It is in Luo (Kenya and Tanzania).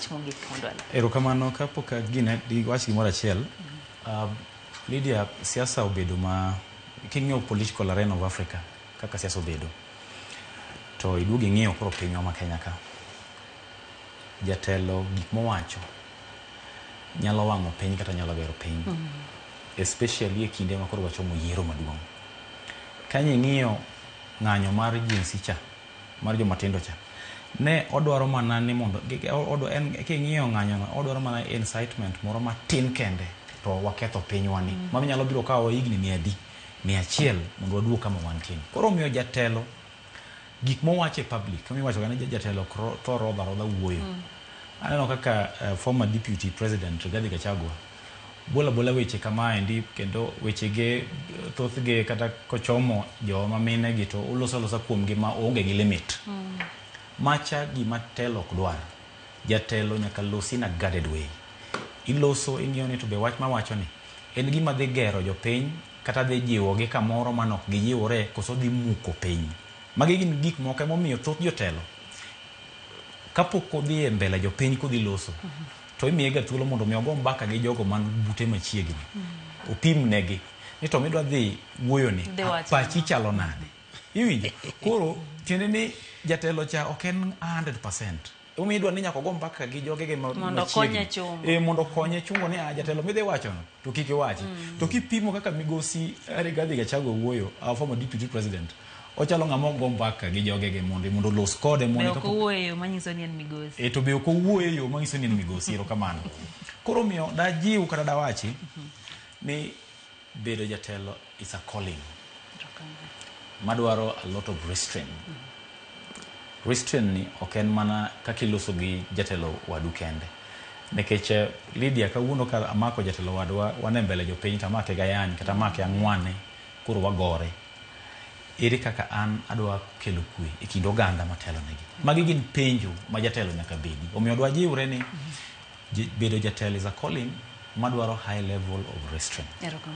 Wach mogik mondo wala. Erokamano. Kapok gine wach gimoro achiel, Lydia, siasa obedo ma king'iyo political arena of Africa kaka siasa obedo, to iduogo ing'iyo koro pinywa ma Kenya ka, jatelo gik mowacho nyalo wang'o piny kata nyalo gero piny, especially e kinde ma koro wachomo yiero maduong'. Kanyo ing'iyo ng'anyo mar Gen Z cha, mar joma tindo cha, ne odwaro mana ni mondo en king'iyo ng'anyo no, odwaro mana incitement moro matin kende to waketho pinywa ni mano nyalo biro kawo higni 100, 100 mondo waduog kama wantie. Koro omiyo jatelo gik mowacho e public, kama iwacho ga ni jatelo ok thor rodho arodha wuoyo. Aneno kaka former deputy president Rigathi Gachagua bola bola weche kamaendi, kendo wechege thothge kata kochomo joma mine gi, to oloso alosa kuomgi ma oonge gi limit. Macha gima telo ok dwar. Jatelo nyaka losi in a guarded way. Iloso ing'iyo ni to be wach mawacho ni en gima dhi gero jopiny kata dhi jiwogi kamoro manok gijiwore, koso dhi muko piny. Magi gin gik moko emomiyo thoth jotelo kapok odhi e mbele jopiny kodhi loso, to imiye ga thuolo mondo mi ogo mbaka gi jogo man bute machiegni, opim negi ni to midwa dhi wuoyo ni Dhi wacho pachi ang'o? Chalo nade, iwinjo? Koro tiende ni jatelo cha ok en 100%. Emomiyo idwa ni nyaka ogo mbaka gi jogege Mondo okonye machiegni. chungo. Mondo okonye chungo ni ah, jatelo midhi wachono to kik iwachi. To kipimo kaka migosi Rigathi Gachagua wuoyo, our former deputy president, ochalo ng'ama ok go mbaka gi jogege mondo olos kode Be mondo ok owuoyo e yo manyiso ni en migosi. E, to be ok owuoyo e yo manyiso ni en migosi. Erokamano. Koro omiyo dajiw kata dawachi ni bedo jatelo is a calling Erokamano. Madwaro a lot of restraint. Restraint ni ok en mana kaka iloso gi jatelo wadu kende, nikech Lydia, kawuono ka amako jatelo wadwa wan e mbele jopiny to amake gayany kata amake ang'wane, koro wagore, ere kaka an adwa kelo kwe e kind oganda matelo negi? Magi gin penjo ma jatelo nyaka bedi. Omiyo dwa jiwre ni bedo jatelo is a calling madwaro high level of restraint. Erokamano.